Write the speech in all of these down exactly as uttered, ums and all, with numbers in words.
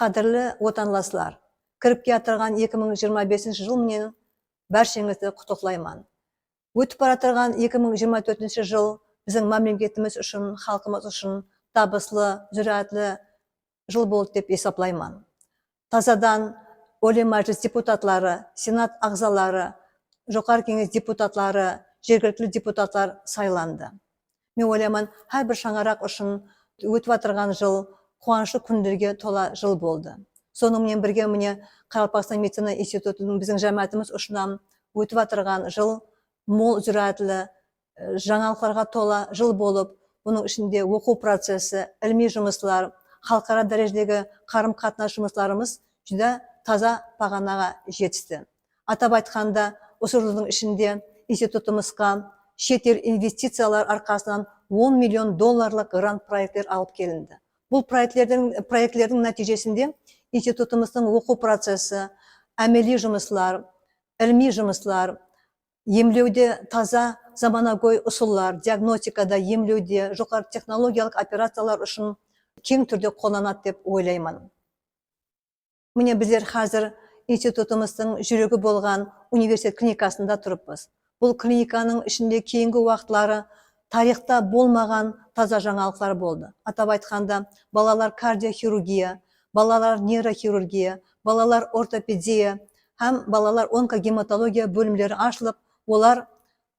Qádirli watanlaslar, kirip kiyatırǵan eki mıń jigirma besinshi jıl menen bársheńizdi qutlıqlayman. Ótip baratırǵan eki mıń jigirma tórtinshi jıl biziń mámleketimiz ushın, xalqımız ushın tabıslı, zúráátli jıl boldı dep esaplayman. Tazadan Oliy Majlis deputatları, Senat aǵzaları, Joqarı Keńes deputatları, jergilikli deputatlar saylandı. Men oylayman, hár bir shańaraq ushın ótip atırǵan jıl quwanıshlı kúnlerge tola jıl boldı. Sonıń menen birge, mine, Qaraqalpaqstan medicina institutınıń biziń jámáátimiz ushın hám ótip atırǵan jıl mol zúráátli, e, jańalıqlarǵa tola jıl bolıp, bunıń ishinde oqıw procesi, ilimiy jumıslar, xalıqara dárejedegi qarım-qatnas jumıslarımız júdá taza paǵanaǵa jetisti. Atap aytqanda, usı jıldıń ishinde institutımızǵa shet el investiciyalar arqasınan on million dollarlıq grant proektler alıp kelindi. Bul proektlerdiń, proektlerdiń nátiyjesinde institutımızdıń oqıw procesi, ámeliy jumıslar, ilimiy jumıslar, emlewde taza zamanagóy usıllar, diagnostikada, emlewde, joqarı texnologiyalıq operaciyalar ushın keń túrde qollanadı dep oylayman. Mine, bizler házir institutımızdıń júregi bolǵan universitet klinikasında turıppız. Bul klinikanıń ishinde keyingi waqıtları tariyxta bolmaǵan taza jańalıqlar boldı. Atap aytqanda, balalar kardioxirurgiya, balalar neyroxirurgiya, balalar ortopediya hám balalar onkogematologiya bólimleri ashılıp, olar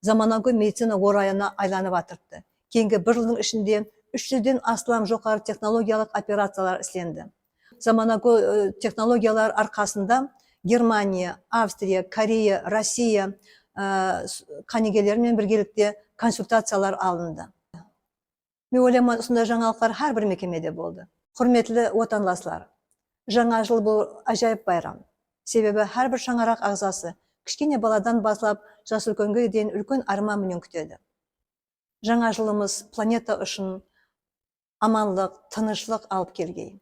zamanagóy medicina orayına aylanıp atırıptı. Keyingi bir jıldıń ishinde úsh júzden aslam joqarı texnologiyalıq operaciyalar islendi. Zamanagóy, e, texnologiyalar arqasında Germaniya, Avstriya, Koreya, Rossiya, e, s-, qánigeleri menen birgelikte konsultaciyalar alındı. Men oylayman, usınday jańalıqlar hár bir mekemede boldı. Húrmetli watanlaslar, jańa jıl bul ájayıp bayram. Sebebi hár bir shańaraq aǵzası kishkene baladan baslap jas úlkenge deyin úlken árman menen kútedi. Jańa jılımız planeta ushın amanlıq, tınıshlıq alıp kelgey.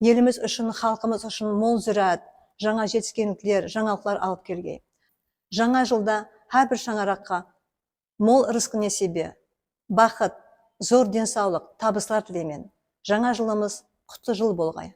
Elimiz ushın, xalqımız ushın mol zúráát, jańa jetiskenlikler, jańalıqlar alıp kelgey. Jańa jılda hár bir shańaraqqa mol ırısqı-nesiybe, baxıt, zor densawlıq, tabıslar tileymen. Jańa jılımız qutlı jıl bolǵay.